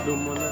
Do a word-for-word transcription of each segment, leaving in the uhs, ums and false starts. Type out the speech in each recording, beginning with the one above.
Dumono.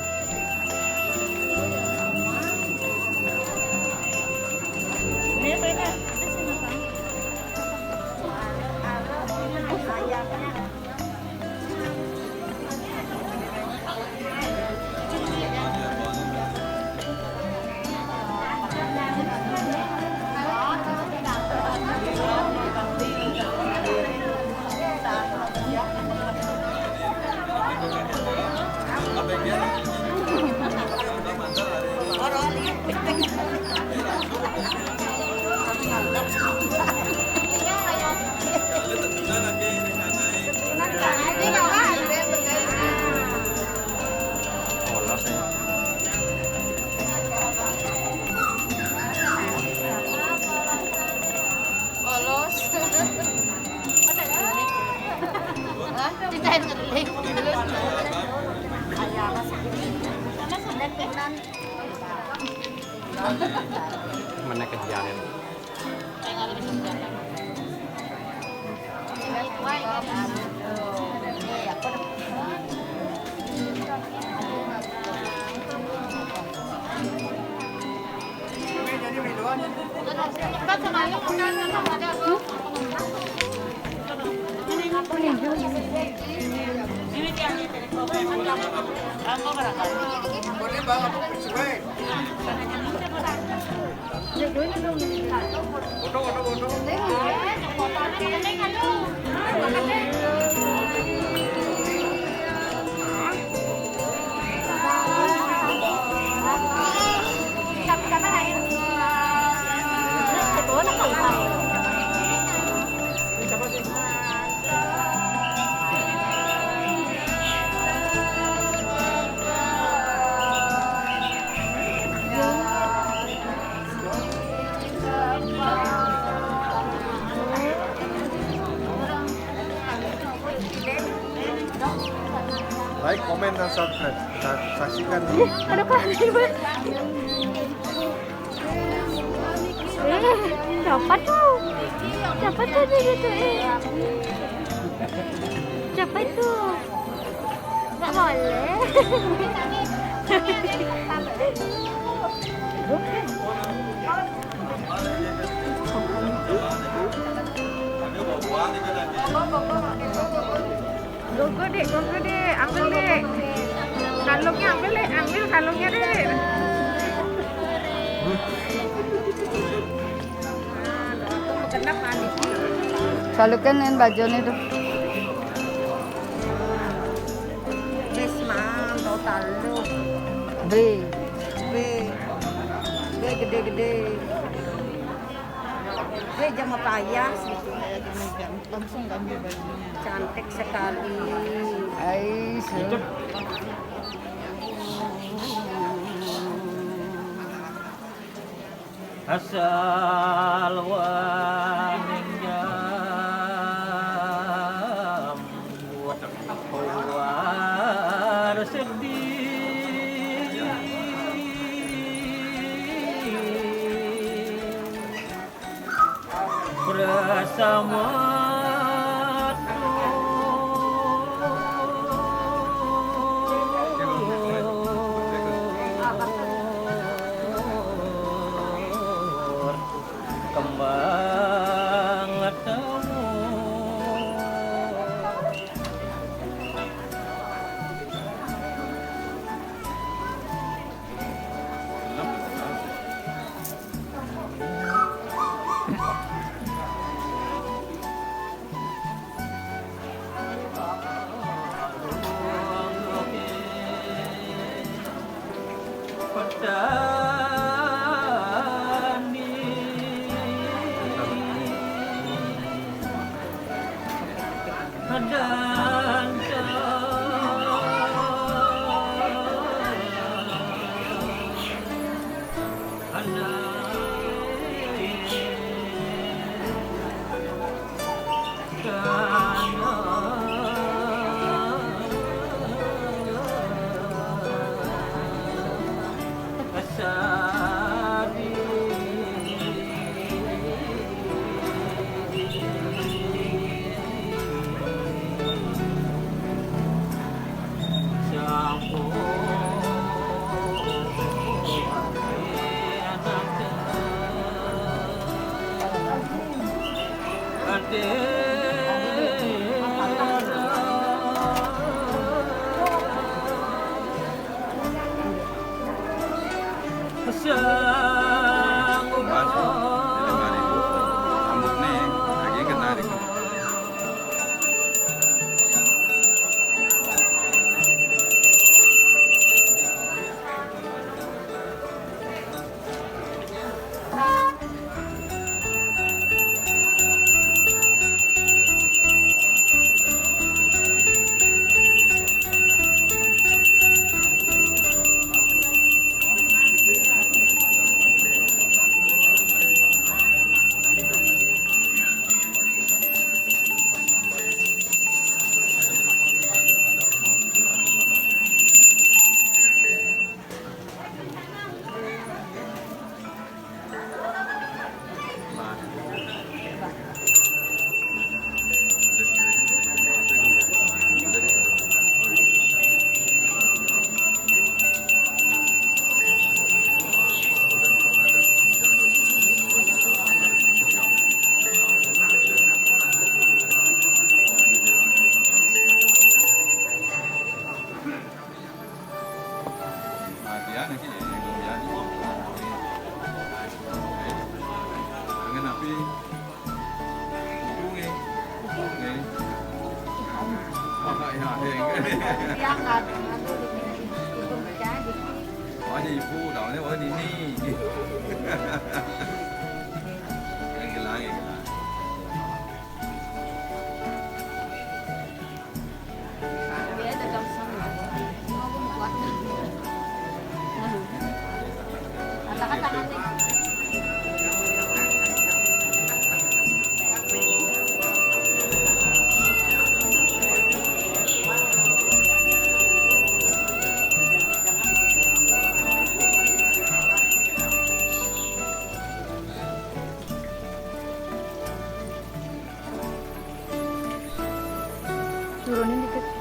Polos. Hah? Ceritain ngeling. Mana kejarin? Like, komen, dan subscribe. Sa- saksikan di Aduh, kan. Eh, siapa tuh? Siapa tuh dia gitu, eh? Siapa itu? Nggak boleh. Gogo, Dek, gogo, Dek. Ambil, Dek. Kalungnya ambil, Dek. Ambil kalungnya, Dek. Nah, tuh, kenapa, Dek? Salukan yang baju nih tuh. Wis, Mam, tau talu. B. B. B gede-gede. B jama payas gitu. Langsung ambil bajunya. Cantik sekali. Ais. Asal wani nyambut keluar sedih. Bersama Tuhan kembang temu. Diangkat, aduh, di sini, di sini, di sini, di sini. Oh, jadi ibu, tahunya, oh, ini, ini. Yang hilang, yang hilang. Dia dagang sama. Ngomong kuat. Kata-kata aneh. Turunin dikit.